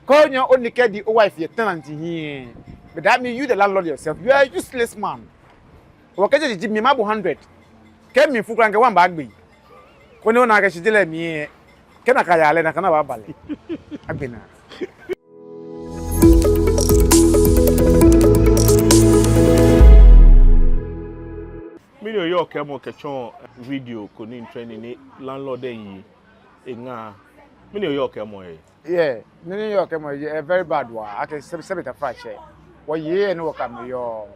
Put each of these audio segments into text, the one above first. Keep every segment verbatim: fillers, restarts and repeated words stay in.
Kɛ onyɛɛɛ onikaa di o wife yɛ tenant hiɛ, but that mean you the landlord yourself, you are a useless man. Hewɔ kɛ judge ji mi, maha bo hundred. Kɛ mifu kwraa mikɛ one baagbe. Koni ona akɛ shijilɛ mli lɛ, kɛ nakai yaa lɛ, nakai nɔŋŋ baaba lɛ. Agbɛnɛ. Mɛni oyɔɔ kɛɛmɔ kɛtsɔ video ko ni trend ni landlord lɛ yi eŋa? Mɛni oyɔɔ kɛɛmɔ yɛ? Yeah, nɔ ni miyɔɔ kɛɛmɔ yɛ, eh, very bad waa. Akɛ sɛbi, sɛbi tafrakyɛ. Wɔyei ni wɔkɛ amɛ yɔɔ,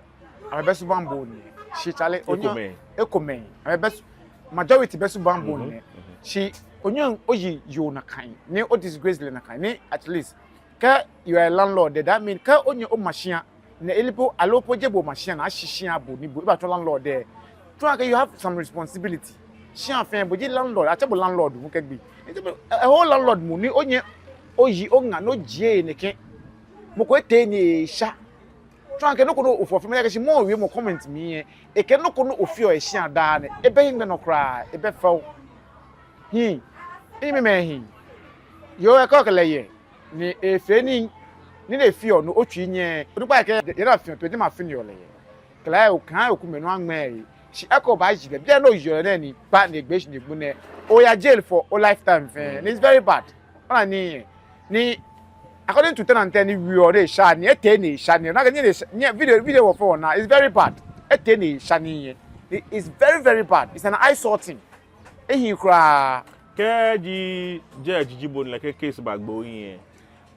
amɛbɛ subaŋ bɔ ni. Shi chale, onyɛ, ekomɛi. Ekomɛi. Amɛbɛ su-, majority bɛ subaŋ bɔ ni. Mhm, mhm. Shi onyɛŋ oyi yoo nakai, ni o disgrace lɛ nakai, ni at least, kɛ you are a landlord, that mean, kɛ onyɛ oma shia, ni ele po, aloo po jeee bo oma shia, ni ashi shia bo, ni bo, ebatsɔ landlord lɛ. Tsɔɔ akɛ you have some responsibility. Shia fɛɛ, bo ji landlord, atsɛ bo landlord hu kɛgbe. Ni tsɛ bo, eh, eh, o landlord mɔ, ni onyɛ oyi oŋa, ni ojie nɛkɛ. Mɔ ko etee ni esha. Tsɔɔ akɛ nɔ ko nɔ ofeɔ, fee mɛi akɛ shi mɔ wiemɔ comment mli lɛ, ekɛɛ nɔ ko nɔ ofeɔ yɛ shia daa nɛɛ, ebɛ hiŋmɛi nɔ kwraa, ebɛ fɛo. Hii, imi mɛ hii. Yoo, ekɔ kɛlɛ yɛ, ni efee nii, nii ni efeɔ nɔ otsui nyɛ. Onukpa kɛɛ, yɛ na fiɔ, to ji ma fi ni ole yɛ. Kɛlɛ okaa oku mɛ nɔ aŋmɛ yɛ. Shi ekɔ baaji lɛ, bianɛ oyi ole nɛɛ ni, ba ni egbe shi ni egbu nɛɛ. Oya jail for o lifetime fɛɛ. Ni it's very bad. Ona nii, ni according to tenant lɛ ni wieɔ ni esha nii, etee ni esha nii. Nakai ni esha, ni video, video wɔ fɔ na, it's very bad. Etee ni esha nii lɛ. It is very, very bad. It's an eyesore thing. Ehiii kwraa. Kɛji judge ji bo ni lɛ kɛ case baagbo ohiɛ.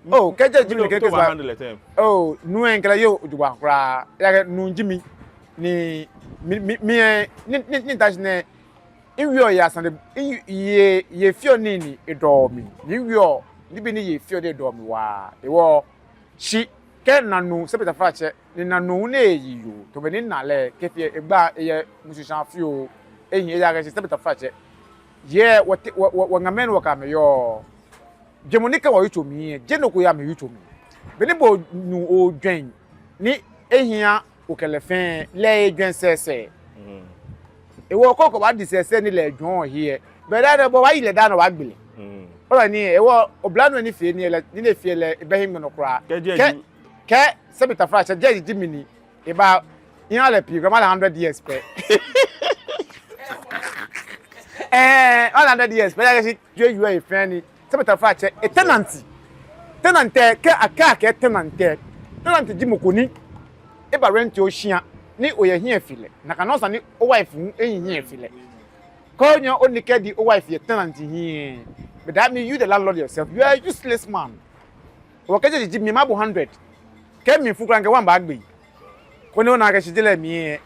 Oh, kɛ judge ji mi ni lɛ kɛ case baa-handle lɛ tɛŋŋ? Oh, nuu lɛ mikɛ lɛ yɔɔ jogbaŋŋ kwraa. Ejaakɛ nuu ji mi. Ni, mi, mi, mi, eh, ni, ni, ni tashi nɛɛ, miwieɔ yei asane, mi, yei, yei feɔ nii ni edɔɔ mi. Ni miwieɔ, nibii ni yei feɔ ni edɔɔ mi waa. Hewɔ, shi, kɛ mina nuu, sɛbi tafrakyɛ, ni mina nuu ni eyi yoo, tamɔ bɔ ni mina lɛ, kɛ fee egba, eyɛ musu shaa fioo, ehiii, ejaakɛ shi sɛbi tafrakyɛ. Yei, wɔ te-, wɔ, wɔ, wɔŋamɛi ni wɔkɛ amɛ yɔɔ. Jwɛŋmɔ ni kɛ wɔyitso mli lɛ, jeee nɔ ko yɛ amɛyitso mli. Beni bo nuu ojwɛŋ, ni ehiii okɛ lɛ fɛɛ, lɛ ejwɛŋ sɛɛsɛɛ. Mhm. Hewɔ kɛ okɛ oba di sɛɛsɛɛ ni lɛ ejwɛŋ ohe lɛ, be daa nɛɛ bo obaayi lɛ daa nɛɛ obaagbe lɛ. Mhm. Ona nii, hewɔ oblanuu ni fee nii lɛ, nii ni efee lɛ, ebɛ hiŋmɛi nɔ kwraa. Kɛ judge kɛ, ji kɛ sɛbi tafrakyɛ, judge ji mi ni, eba, miha lɛ pii, grandma lɛ hundred years pɛ. Eh, one hundred years pɛ, ejaakɛ shi, judge wieɔ yei fɛɛ ni. Sɛbi tafrakyɛ, e tenant. Tenant lɛ, kɛ akɛɛ akɛ tenant lɛ. Tenant ji mɔ ko ni eba rent oshia, ni oyɛ hiɛ fe lɛ. Nakai nɔŋŋ sa ni o wife hu ehi hiɛ fe lɛ. Kɛ onyɛɛɛ onikaa di o wife yɛ tenant hiɛ, but that mean you the landlord yourself, you are a useless man. Hewɔ kɛ judge ji mi, maha bo hundred. Kɛ mifu kwraa mikɛ one baagbe. Koni ona akɛ shijilɛ mli lɛ,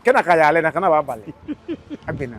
kɛ nakai yaa lɛ, nakai nɔŋŋ baaba lɛ. Agbɛnɛ.